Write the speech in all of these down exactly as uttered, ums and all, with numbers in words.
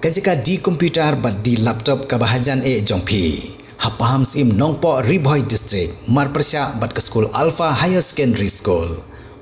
Ka jaka D computer bad D laptop kaba hajan eh jong phi. Ha Pahamsyiem Nongpoh, Ri Bhoi District, marpyrshah bad ka skul Alpha Higher Secondary School.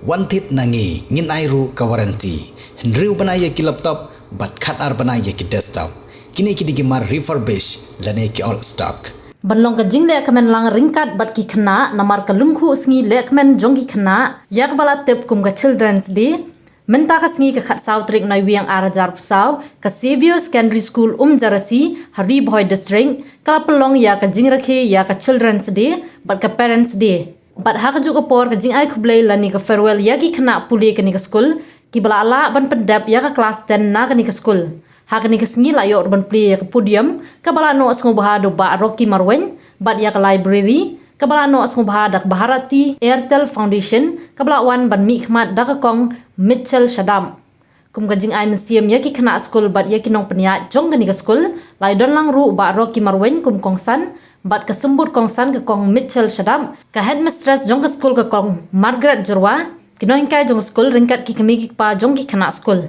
Wan thied na ngi, ngin ai ruh ka warranty. Hynriew bnai ïa ki laptop bad khatar bnai ïa ki desktop. Kine ki dei ki mar refurbish lane ki old stock. Ban long ka jingleh kmen lang ryngkat bad ki khynnah namar ka lyngkhuh sngi leh kmen jong ki khynnah ïa kaba la tip kum ka Children's Day. Mynta ka sngi ka khatsaw tarik Naiwieng ar hajar arphew saw, ka Xavier Secondary School Umjarasi, ha Ri Bhoi District, ka la pynlong ïa ka jingrakhe ïa ka Children's Day bad ka Parents' Day. Bad ha kajuh ka por ka jingai khublei lane ka farewell ïa ki khynnah pule kane ka skul, kiba la lah ban pyndep ïa ka klas ten na kane ka skul. Ha kane ka sngi la ïoh ruh ban plie ïa ka podium, kaba la noh sngewbha da u Bah Rocky Marwein, bad ïa ka library, kaba la noh sngewbha da ka Bharati Airtel Foundation, kaba la wan ban mihkhmat da ka Kong Mitchell Shadap. Kum ka jingai mynsiem ïa ki khynnah skul bad ïa ki nongpynïaid jong kane ka skul, la ïadon lang ruh u Bah Rocky Marwein kum kongsan, bad ka symbud kongsan ka Kong Mitchell Shadap, ka headmistress jong ka skul ka Kong Margaret Jyrwa, ki nonghikai jong ka skul ryngkat ki kmie ki kpa jong ki khynnah skul.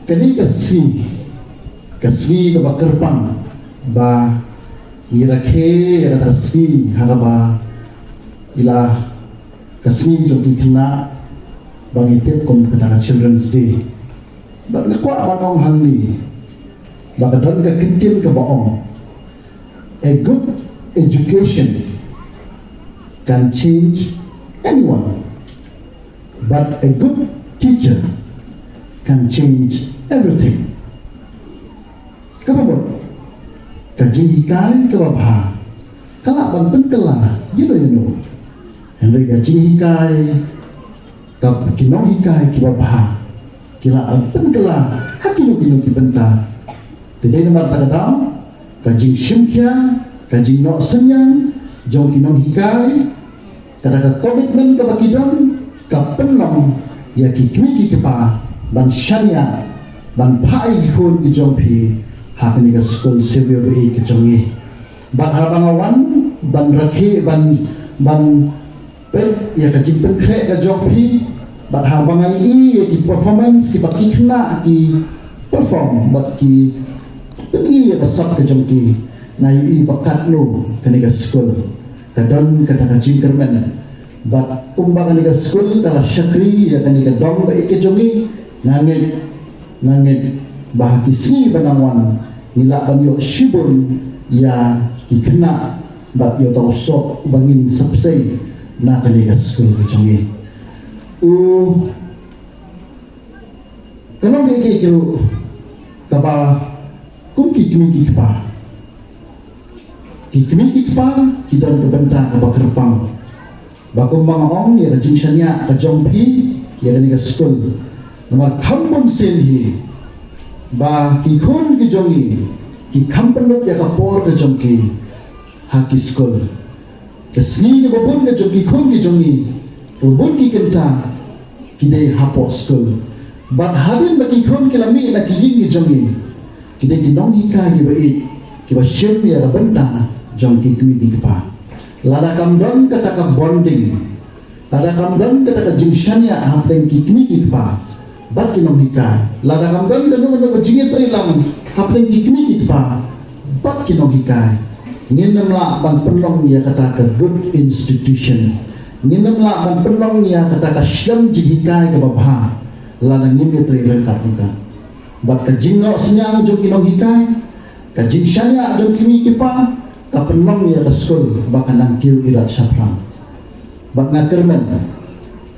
Kane ka sngi, ka sngi kaba kyrpang ba ngi rakhe ïa kata ka sngi ha kaba ïa la ka sngi jong ki khynnah ba ngi tip kum kata ka Children's Day. Bad nga kwah ban ong hangne ba ka don ka kyntien kaba ong, a good education can change anyone, but a good teacher can change everything. Kaba mut, ka jinghikai kaba bha ka lah ban pynkylla ïano ïano. Hynrei ka jinghikai, ka ki nonghikai kiba bha ki lah ban pynkylla ha kino kino ki bynta. Te dei namar kata ka daw, ka jingshim khia, ka jingnoh synñiang jong ki nonghikai, kata ka commitment kaba ki don, ka pynlong ïa ki kmie ki kpa ban shaniah, ban phah ïa ki khun ki jong phi ha kane ka skul Xavier baieit ka jong ngi. Bad haba nga wan ban rakhe, ban, ban peit ïa ka jingpynkhreh ka jong phi, bad haba nga ïohi ïa ki performance kiba ki khynnah ki perform, bad ki pyni ïa ka sap ka jong ki, nga ïohi ba katno kane ka skul ka don kata ka jingkyrmen. Bad kumba kane ka skul ka la shakri ïa kane ka dong baieit ka jong ngi, nga ngeit, nga ngeit ba ha ki sngi ba nang wan ngi lah ban ïoh shibun ïa ki khynnah bad ïa uta u soh uba ngin sa pynshai na kane ka skul ka jong ngi. U Ka long kaei kaei ruh kaba kum ki kmie ki kpa, ki kmie ki kpa ki don ka bynta kaba kyrpang. Ba kumba nga ong, ïa ka jingshaniah ka jong phi ïa kane ka skul. Namar kham bun sien hi ba ki khun ki jong ngi ki kham pynlut ïa ka por ka jong ki ha ki skul. Ka sngi kaba bun ka jong ki khun ki jong ngi, kaba bun ki kynta ki dei hapoh skul. Bad hadien ba ki khun ki la mih na ki ïing ki jong ngi, ki dei ki nonghikai kiba ïeit kiba shim ïa ka bynta jong ki kmie ki kpa. Lada kam don kata ka bonding, Lada kam don kata ka jingshaniah hapdeng ki kmie ki kpa bad ki nonghikai, lada kam don kano kano ka jingïatreilang hapdeng ki kmie ki kpa bad ki nonghikai, ngin ym lah ban pynlong ïa kata ka good institution. Ngin ym lah ban pynlong ïa kata ka shlem jinghikai kaba bha lada ngim ïatrei ryngkat ryngkat. Bad ka jingnoh synñiang jong ki nonghikai, ka jingshaniah jong ki kmie ki kpa, ka pynlong ïa ka skul ba kan nang kiew irat shaphrang. Bad nga kyrmen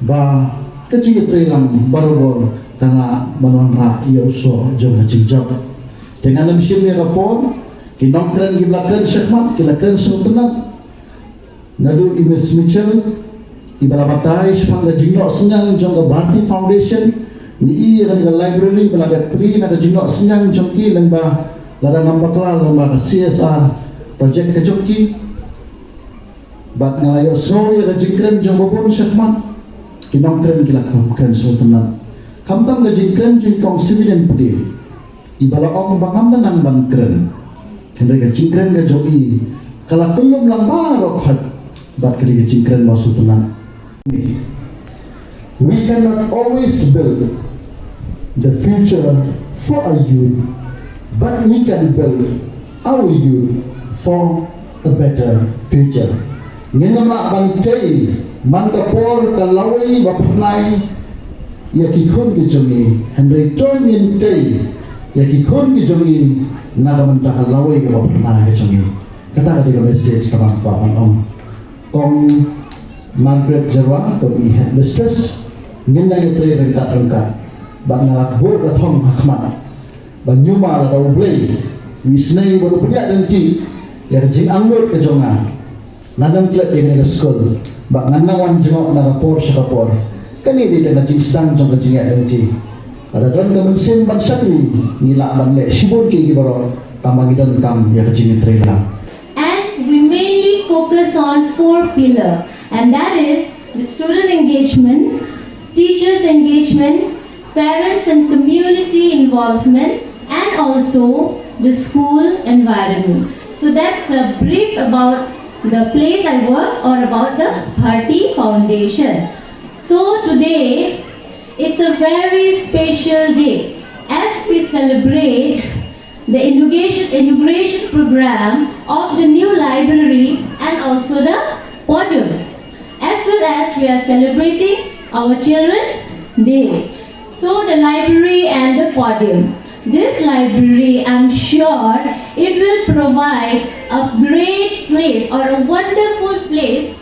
ba ka jingïatreilang barabor kan lah ban wanrah ïa u soh jong ka jingjop. Te ngan ym shim ïa ka por, ki nongkren kiba la kren shakhmat ki la kren sngewtynnat. Naduh i Miss Mitchell iba la batai shaphang ka jingnoh synñiang jong ka Bharti Foundation, ngi i ïa kane ka library ba la dep plie na ka jingnoh synñiang jong ki lyngba, lada ngam bakla, lyngba ka C S R project ka jong ki. Bad nga la ïohsngew ïa ka jingkren jong ba bun shakhmat, ki nongkren ki la kren sngewtynnat. Khamtam ka jingkren jong i Kong Simeon Pde, iba la ong ba ngam da nang ban kren, hynrei ka jingkren ka jong i ka la kyllum lang baroh khoit. Bad ka dei ka jingkren ba sngewtynnat. We cannot always build the future for our youth, but we can build our youth for a better future. Ngin ym lah ban tei man ka por ka lawei ba phyrnai ïa ki khun ki jong ngi, hynrei to ngin tei ïa ki khun ki jong ngi na ka bynta ka lawei kaba phyrnai ka jong ngi. Kata ka dei ka message kaba nga kwah ban ong. Kong Margaret Jyrwa, kong i headmistress, ngin nang ïatrei ryngkat ryngkat. Bad nga la buh ka thong ha khmat ba ñiuma lada U Blei u isynei bad u pynïaid lynti ïa ka jingangnud ka jong nga, ngan nang klet ïa kane ka skul bad ngan nang wan jngoh na ka por sha ka por. Kane dei ka jingsdang jong ka jingïaid lynti. Lada don ka mynsiem ban shakri, ngi lah ban leh shibun kiei kiei baroh tangba ngi donkam ïa ka jingïatreilang. And we mainly focus on four pillar, and that is the student engagement, teachers engagement, parents and community involvement, and also the school environment. So that's a brief about the place I work or about the Bharti Foundation. So today, it's a very special day as we celebrate the inauguration, inauguration program of the new library and also the podium, as well as we are celebrating our Children's Day. So the library and the podium. This library, I'm sure it will provide a great place or a wonderful place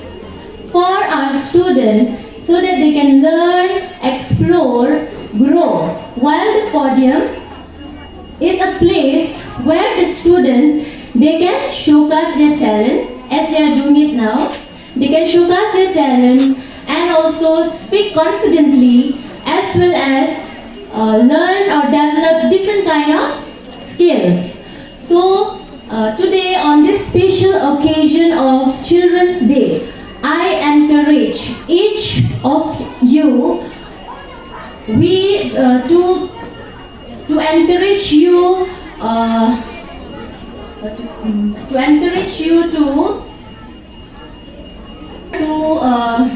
for our students so that they can learn, explore, grow. While the podium is a place where the students, they can showcase their talent as they are doing it now. They can showcase their talent and also speak confidently as well as uh, learn or develop different kind of skills. So uh, today on this special occasion of Children's Day, I encourage each of you, we uh, to to encourage you uh, to encourage you to to uh,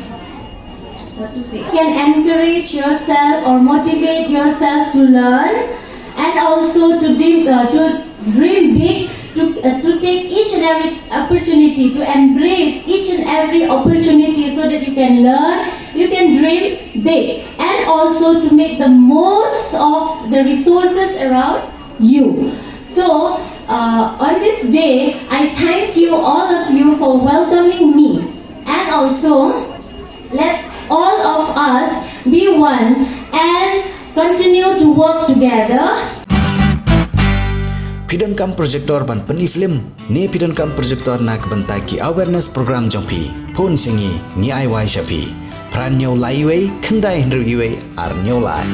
what to say, can encourage yourself or motivate yourself to learn and also to dream, uh, to dream big, to, uh, to take each and every opportunity, to embrace each and every opportunity so that you can learn, you can dream big, and also to make the most of the resources around you. So uh, on this day, I thank you, all of you, for welcoming me, and also let all of us be one and continue to work together. Phi donkam projector ban pyni film ne phi donkam projector na ka bynta ki awareness program jong phi? Phone sha ngi, ngi ai wai sha phi. Phra hynñiew lai wei, khyndai hynriew wei, ar hynñiew lai.